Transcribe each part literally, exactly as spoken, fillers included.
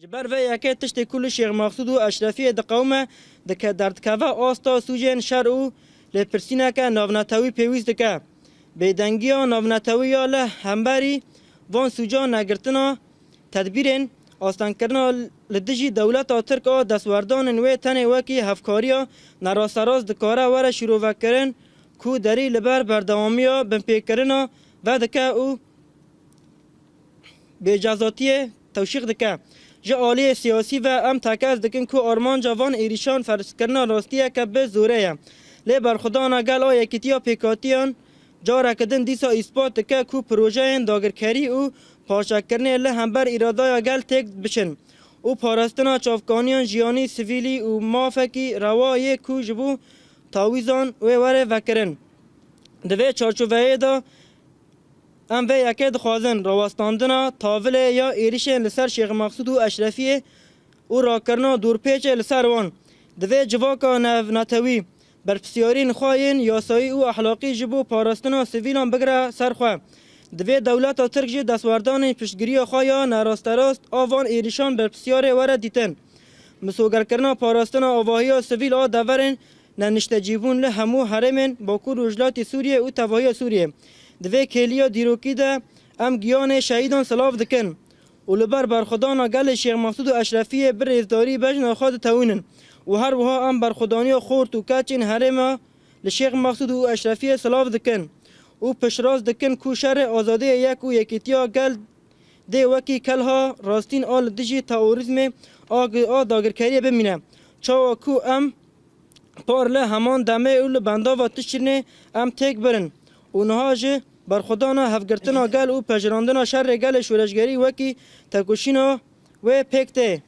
Ji ber vê yekê tiştê ku li Şêx Mexsûd û Eşrefiyê diqewime, dike derdikeve asta sûcên şer û lêpirsîneke navnetewî pêwîst dike. Bêdengiya navnetewî ya li hemberî van sûca negirtina tedbîrên astengkirina li dijî dewleta Tirk a destwerdanên wê tenê wekî hevkariya nerasterast dikare were şîrovekirin ku derî li ber berdewamiya binpêkirina vedike û bêcezatiyê tewşîq dike. Ji aliyê siyasî ve em tekez dikin ku armanca van êrîşan ferzkirina rastiyeke bi zorê ye. Lê berxwedana gel a yekîtiya pêkatiyan careke din dîsa îspat dike ku projeyên dagirkerî û parçekirinê li hember îradaya gel têk biçin û parastina çavkaniyan jiyanî sivîlî û mafekî rewa yê ku ji bo tawîzan wê were vekirin. Di vê çarçoveyê de em vê yekê dixwazin rawestandina tavilê ya êrîşên li ser Şêx Mexsûd û Eşrefiyê û rakirina dorpêçê li ser wan. Divê civaka navnetewî berpirsiyariyên xwe yên yasayî û exlaqî ji bo parastina sivîlan bigire ser xwe. Divê dewleta Tirk jî destwerdanên piştgiriya xwe ya nerasterast a van êrîşan berpirsiyarê were dîtin. Misogerkirina parastina avahiya sivîl a deverên neniştecîbûn li hemû herêmên Bakur û Rojhilatê Sûriyê û tevahiya Sûriyê. Di vê kêliya dîrokî de em giyanê şehîdan silav dikin û li ber berxwedana gelê Şêx Mexsûd û Eşrefiyê bi rêzdarî bejna xwe ditewînin û her wiha em berxwedaniya xort û keçên herêma li Şêx Mexsûd û Eşrefiyê silav dikin û piştrast dikin ku şerê azadiyê yek û yekîtiya gel dê wekî kelha rastîn a li dijî teorîzmê a, a dagirkeriyê bimîne. Çawa ku em par li heman demê û li bendava tiştînê em têk birin û niha jî berxwedana hevgirtina gel û pejirandina şerê gelê şoreşgerî wekî tekoşîna wê pêk tê.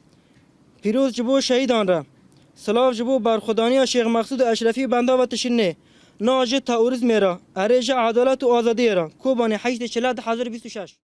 Pîroz ji bo şehîdan re. Silav ji bo berxwedaniya Şêx Mexsûd û Eşrefî bendava tiştînê. Na ji teorîzmê re, erê ji edalet û azadiyê re. Kobanê heştê Çile du hezar bîst û şeş.